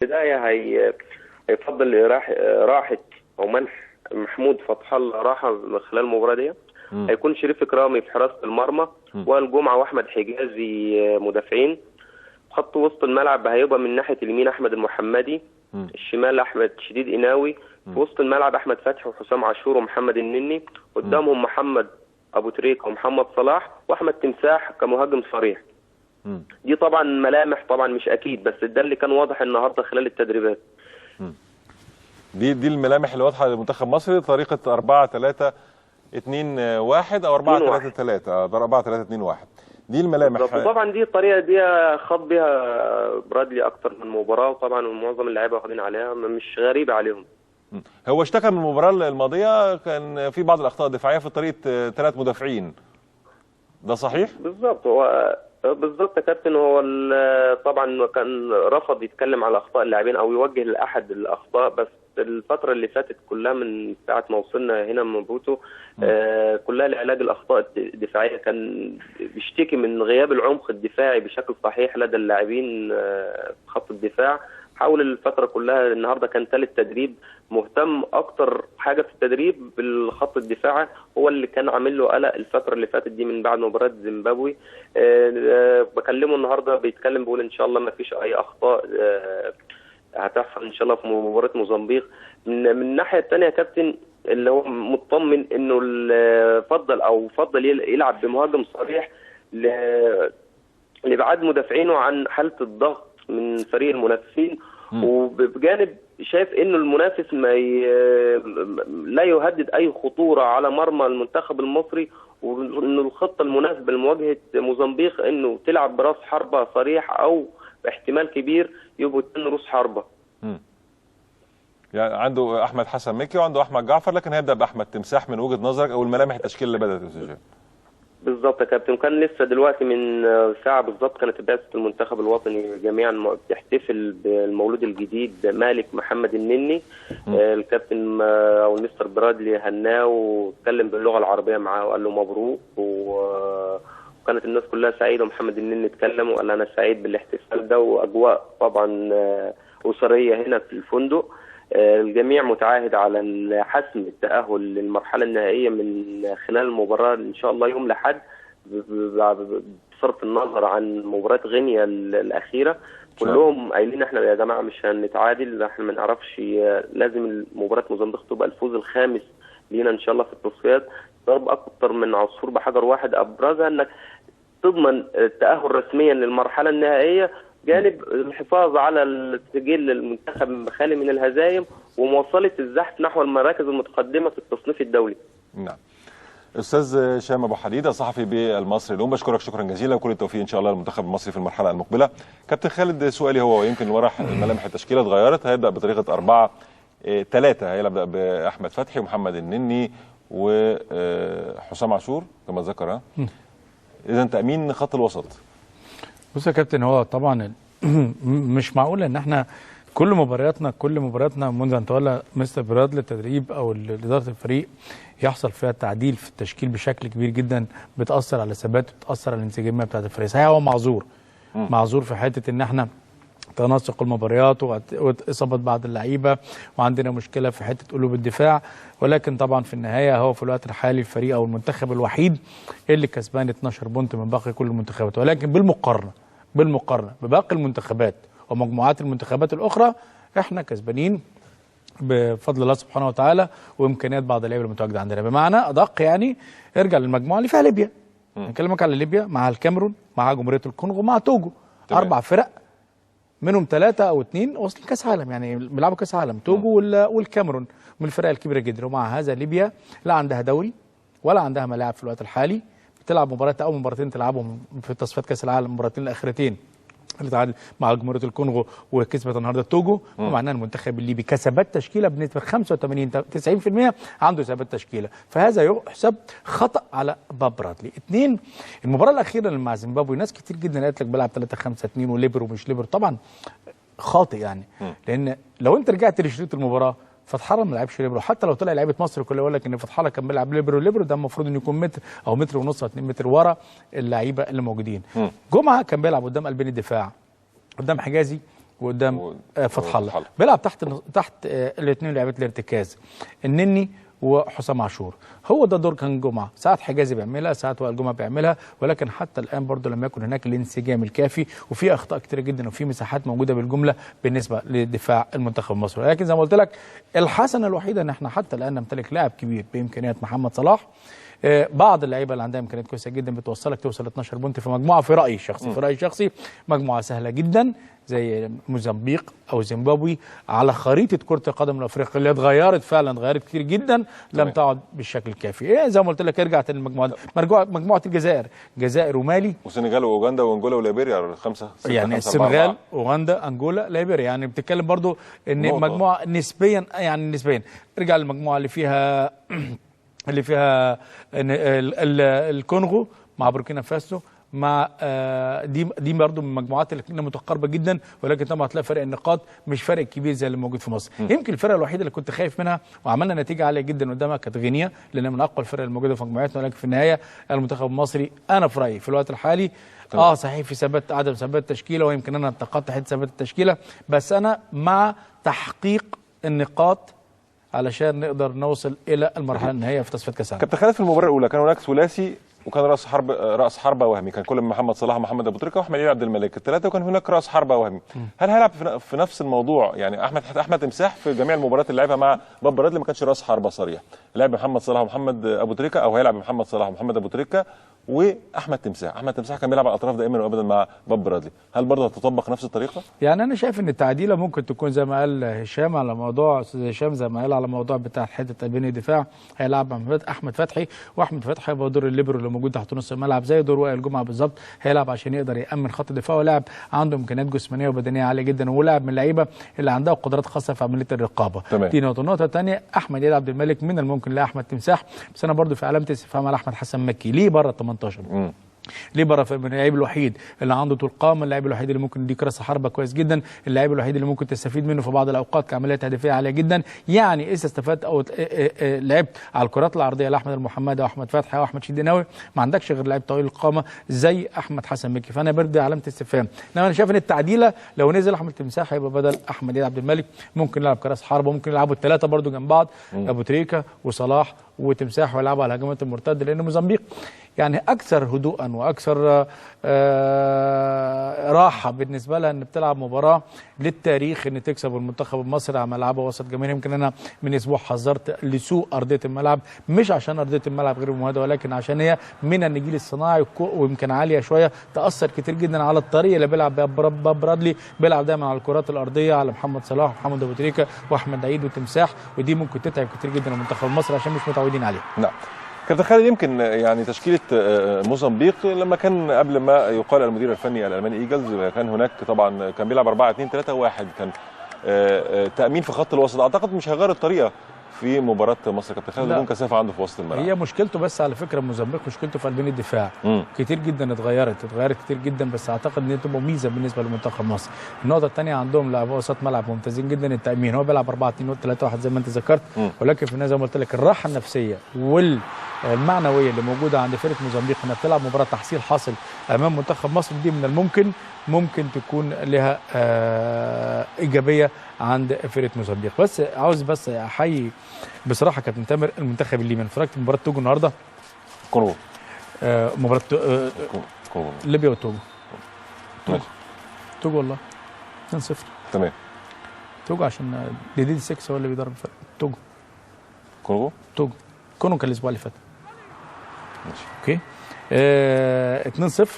البداية هيفضل راحة او منح محمود فتح الله راحة من خلال المباراة دي. هيكون شريف اكرامي في حراسة المرمى، وائل جمعه واحمد حجازي مدافعين. خط وسط الملعب هيبقى من ناحية اليمين احمد المحمدي، الشمال احمد شديد قناوي، في وسط الملعب احمد فتحي وحسام عاشور ومحمد النني، قدامهم محمد ابو تريكه ومحمد صلاح واحمد تمساح كمهاجم صريح. دي طبعا ملامح، طبعا مش اكيد، بس ده اللي كان واضح النهارده خلال التدريبات. دي الملامح اللي واضحة لمنتخب مصر، طريقه 4-3-2-1 او 4-3-3، 4-3-2-1، دي الملامح. وطبعا دي الطريقة دي خاض بيها برادلي اكتر من مباراة، وطبعا معظم اللعيبة واخدين عليها، مش غريبة عليهم. هو اشتكى من المباراة الماضية، كان في بعض الاخطاء الدفاعية في طريقه 3 مدافعين، ده صحيح؟ بالظبط، هو بالظبط يا كابتن، هو طبعا كان رفض يتكلم على اخطاء اللاعبين او يوجه لاحد الاخطاء، بس الفترة اللي فاتت كلها من ساعة ما وصلنا هنا من مابوتو كلها لعلاج الاخطاء الدفاعية. كان بيشتكي من غياب العمق الدفاعي بشكل صحيح لدى اللاعبين في خط الدفاع. حاول الفترة كلها، النهارده كان ثالث تدريب، مهتم اكتر حاجة في التدريب بالخط الدفاعي، هو اللي كان عامل له قلق الفترة اللي فاتت دي من بعد مباراة زيمبابوي. بكلمه النهارده بيتكلم بيقول ان شاء الله ما فيش اي اخطاء هتحصل ان شاء الله في مباراة موزمبيق. من الناحية الثانية يا كابتن، اللي هو مطمن انه فضل يلعب بمهاجم صريح لابعاد مدافعينه عن حاله الضغط من فريق المنافسين، وبجانب شايف انه المنافس ما لا يهدد اي خطورة على مرمى المنتخب المصري، وانه الخطة المناسبة لمواجهة موزمبيق انه تلعب براس حربه صريح، او باحتمال كبير يبقوا 2 رؤوس حربه. يعني عنده احمد حسن مكي وعنده احمد جعفر، لكن هيبدا باحمد تمساح من وجهه نظرك او الملامح التشكيل اللي بدات يا بالظبط يا كابتن. كان لسه دلوقتي من ساعة بالظبط كانت بعثه المنتخب الوطني جميعا بتحتفل بالمولود الجديد مالك محمد النني. الكابتن او المستر برادلي هناه واتكلم باللغة العربية معاه وقال له مبروك، وكانت الناس كلها سعيدة، ومحمد النني اتكلم وقال انا سعيد بالاحتفال ده، واجواء طبعا اسرية هنا في الفندق. الجميع متعاهد على حسم التأهل للمرحلة النهائية من خلال المباراة إن شاء الله يوم الأحد، بصرف النظر عن مباراة غينيا الأخيرة. كلهم قايلين احنا يا جماعة مش هنتعادل، احنا ما نعرفش، لازم مباراة موزمبيق تبقى الفوز الخامس لينا إن شاء الله في التصفيات. ضرب أكتر من عصفور بحجر واحد، أبرزها إنك تضمن التأهل رسميا للمرحلة النهائية، جانب الحفاظ على السجل المنتخب خالي من الهزايم، ومواصلة الزحف نحو المراكز المتقدمة في التصنيف الدولي. نعم. أستاذ هشام أبو حديدة، صحفي بالمصري اليوم، بشكرك شكرا جزيلا وكل التوفيق إن شاء الله للمنتخب المصري في المرحلة المقبلة. كابتن خالد، سؤالي هو يمكن ورا ملامح التشكيلة اتغيرت، هيبدأ بطريقة 4-3، هيبدأ بأحمد فتحي ومحمد النني وحسام عاشور كما ذكر. إذا تأمين خط الوسط. بص يا كابتن، هو طبعا مش معقول ان احنا كل مبارياتنا منذ ان تولى مستر برادلي التدريب او ادارة الفريق يحصل فيها تعديل في التشكيل بشكل كبير جدا، بتاثر على ثبات، بتاثر على الانسجاميه بتاعت الفريق. صحيح هو معذور في حتة ان احنا تناسق المباريات واصابه بعض اللعيبة، وعندنا مشكلة في حتة قلوب الدفاع، ولكن طبعا في النهاية هو في الوقت الحالي الفريق او المنتخب الوحيد اللي كسبان 12 بونت من باقي كل المنتخبات. ولكن بالمقارنة بباقي المنتخبات ومجموعات المنتخبات الاخرى احنا كسبانين بفضل الله سبحانه وتعالى وامكانيات بعض اللعيبة المتواجدة عندنا. بمعنى ادق يعني ارجع للمجموعة اللي فيها ليبيا، نكلمك على ليبيا مع الكاميرون مع جمهورية الكونغو مع توجو، 4 فرق منهم 3 أو 2 واصلين كاس عالم، يعني بيلعبوا كاس عالم، توجو والكاميرون من الفرق الكبيرة جدا. ومع هذا ليبيا لا عندها دوري ولا عندها ملاعب في الوقت الحالي، بتلعب مباراة او مباراتين تلعبهم في تصفيات كاس العالم، المباراتين الاخرتين اللي تعادل مع جمهورية الكونغو وكسبت النهارده توجو. ومعناه المنتخب الليبي كثبات تشكيله بنسبة 85 90% عنده ثبات تشكيله، فهذا يحسب خطا على باب برادلي. 2، المباراة الاخيرة اللي مع زيمبابوي ناس كتير جدا قالت لك بلعب 3-5-2 وليبرو ومش ليبرو، طبعا خاطئ يعني، لان لو انت رجعت لشريط المباراة فتح الله ما لعبش ليبرو، حتى لو طلع لعيبة مصر كلها يقول لك ان فتح الله كان بيلعب ليبرو، ليبرو ده المفروض انه يكون متر او متر ونص او 2 متر ورا اللعيبة اللي موجودين. جمعه كان بيلعب قدام قلبين الدفاع، قدام حجازي وقدام فتح الله، بيلعب تحت الاثنين لعيبة الارتكاز النني وحسام عاشور. هو ده دور كان جمعه، ساعات حجازي بيعملها، ساعات وائل جمعه بيعملها، ولكن حتى الان برضو لم يكن هناك الانسجام الكافي، وفي اخطاء كتيرة جدا وفي مساحات موجودة بالجملة بالنسبة لدفاع المنتخب المصري. ولكن زي ما قلت لك الحسنة الوحيدة ان احنا حتى الان نمتلك لاعب كبير بامكانيات محمد صلاح، بعض اللعيبة اللي عندها امكانيات كويسة جدا بتوصلك توصل 12 point في مجموعة، في رايي الشخصي في رايي الشخصي مجموعة سهلة جدا زي موزمبيق او زيمبابوي على خريطة كره القدم الافريقية اللي اتغيرت فعلا، اتغيرت كتير جدا، لم تعد بالشكل الكافي. إيه زي ما قلت لك ارجع تاني المجموعة، مجموعة الجزائر، الجزائر ومالي والسنغال واوغندا وانجولا وليبيريا، 5 6 يعني السنغال اوغندا انجولا ليبيريا، يعني بتتكلم برضو ان مجموعة نسبيا، يعني نسبيا ارجع للمجموعة اللي فيها الكونغو مع بوركينا فاسو مع دي برضه من المجموعات اللي متقاربة جدا، ولكن طبعا هتلاقي فرق النقاط مش فرق كبير زي اللي موجود في مصر. يمكن الفرقة الوحيدة اللي كنت خايف منها وعملنا نتيجة عالية جدا قدامها كانت غينيا، لان من اقوى الفرق الموجودة في مجموعتنا، ولكن في النهاية المنتخب المصري انا في رايي في الوقت الحالي صحيح في ثبات عدم ثبات تشكيله، ويمكن انا انتقدت حتة ثبات التشكيلة، بس انا مع تحقيق النقاط علشان نقدر نوصل الى المرحلة النهائية في تصفيات كاس العالم. كابتن خالد، في المباراة الاولى كان هناك ثلاثي وكان راس حربه وهمي، كان كل محمد صلاح ومحمد ابو تريكه واحمد عبد الملك الثلاثة، وكان هناك راس حربه وهمي. هل هيلعب في نفس الموضوع؟ يعني احمد تمساح في جميع المباريات اللي لعبها مع باب برادلي ما كانش راس حربه صريح، لعب محمد صلاح ومحمد ابو تريكه، او هيلعب محمد صلاح ومحمد ابو تريكه واحمد تمساح. احمد تمساح كان بيلعب على الاطراف دائما وابدا مع باب برادلي، هل برضه هتطبق نفس الطريقة؟ يعني انا شايف ان التعديله ممكن تكون زي ما قال هشام على موضوع استاذ هشام، زي ما قال على موضوع بتاع حتة بين الدفاع، هيلعب مع احمد فتحي، واحمد فتحي هيبقى دور الليبرو اللي موجود تحت نص الملعب زي دور وائل جمعه بالظبط، هيلعب عشان يقدر يامن خط الدفاع، ولاعب عنده امكانيات جسمانيه وبدنيه عالية جدا، ولاعب من اللعيبة اللي عندها قدرات خاصة في عملية الرقابة. دي نقطة. النقطة الثانية احمد عبد الملك من الممكن لاحمد تمساح، بس انا برضو في علامة استفهام على احمد حسن مكي، ليه بره 18؟ ليه بره؟ اللاعب الوحيد اللي عنده طول قامه، اللاعب الوحيد اللي ممكن يديك راس حربه كويس جدا، اللاعب الوحيد اللي ممكن تستفيد منه في بعض الاوقات كعمليه تهديفيه عالية جدا. يعني اذا استفدت او لعبت على الكرات العرضية لاحمد المحمدي او احمد فتحي او احمد شديناوي، ما عندكش غير لاعب طويل القامة زي احمد حسن مكي، فانا برضه علامة استفهام. انما انا شايف ان التعديله لو نزل احمد تمساح هيبقى بدل احمد عبد الملك، ممكن يلعب كراس حربه، ممكن يلعبوا الثلاثة برضه جنب بعض، ابو تريكه وصلاح وتمساح، ويلعبوا على هجمات المرتدة، لان موزمبيق يعني اكثر هدوءا واكثر راحة بالنسبة لها ان بتلعب مباراة للتاريخ، ان تكسب المنتخب المصري على ملعبه وسط جماهير. يمكن انا من اسبوع حذرت لسوء ارضية الملعب، مش عشان ارضية الملعب غير ممهده، ولكن عشان هي من النجيل الصناعي ويمكن عالية شوية، تاثر كتير جدا على الطريقة اللي بيلعب بيها باب برادلي، بيلعب دايما على الكرات الارضية على محمد صلاح ومحمد ابو تريكه واحمد عيد وتمساح، ودي ممكن تتعب كتير جدا المنتخب المصري عشان مش متعودين عليها. نعم كابتن خالد، يمكن يعني تشكيله موزمبيق لما كان قبل ما يقال المدير الفني الالماني ايجلز، كان هناك طبعا كان بيلعب 4-2-3-1، كان تامين في خط الوسط، اعتقد مش هيغير الطريقة في مباراة مصر. كابتن خالد بدون كثافة عنده في وسط الملعب، هي مشكلته بس على فكرة موزمبيق مشكلته في قلبين الدفاع. كتير جدا اتغيرت كتير جدا، بس اعتقد ان دي تبقى ميزة بالنسبة لمنتخب مصر. النقطة الثانية عندهم لاعب وسط ملعب ممتازين جدا، التامين هو بيلعب 4-2-3-1 زي ما انت ذكرت، ولكن في النهاية زي ما قلت لك الراحة النفسية والمعنوية اللي موجودة عند فرقه موزمبيق انها بتلعب مباراة تحصيل حاصل امام منتخب مصر، دي من الممكن ممكن تكون لها ايجابية عند فرقه موزمبيق. بس عاوز بس احيي بصراحة كابتن تامر المنتخب الليبي. اتفرجت مباراة توجو النهارده، كونغو، مباراة كونغو، ليبيا وتوجو، توجو والله 2-0. تمام، توجو عشان دي 6 هو اللي بيضرب الفرق. توجو، كونغو، توجو، كونغو كان الاسبوع اللي فات. ماشي okay. 2-0.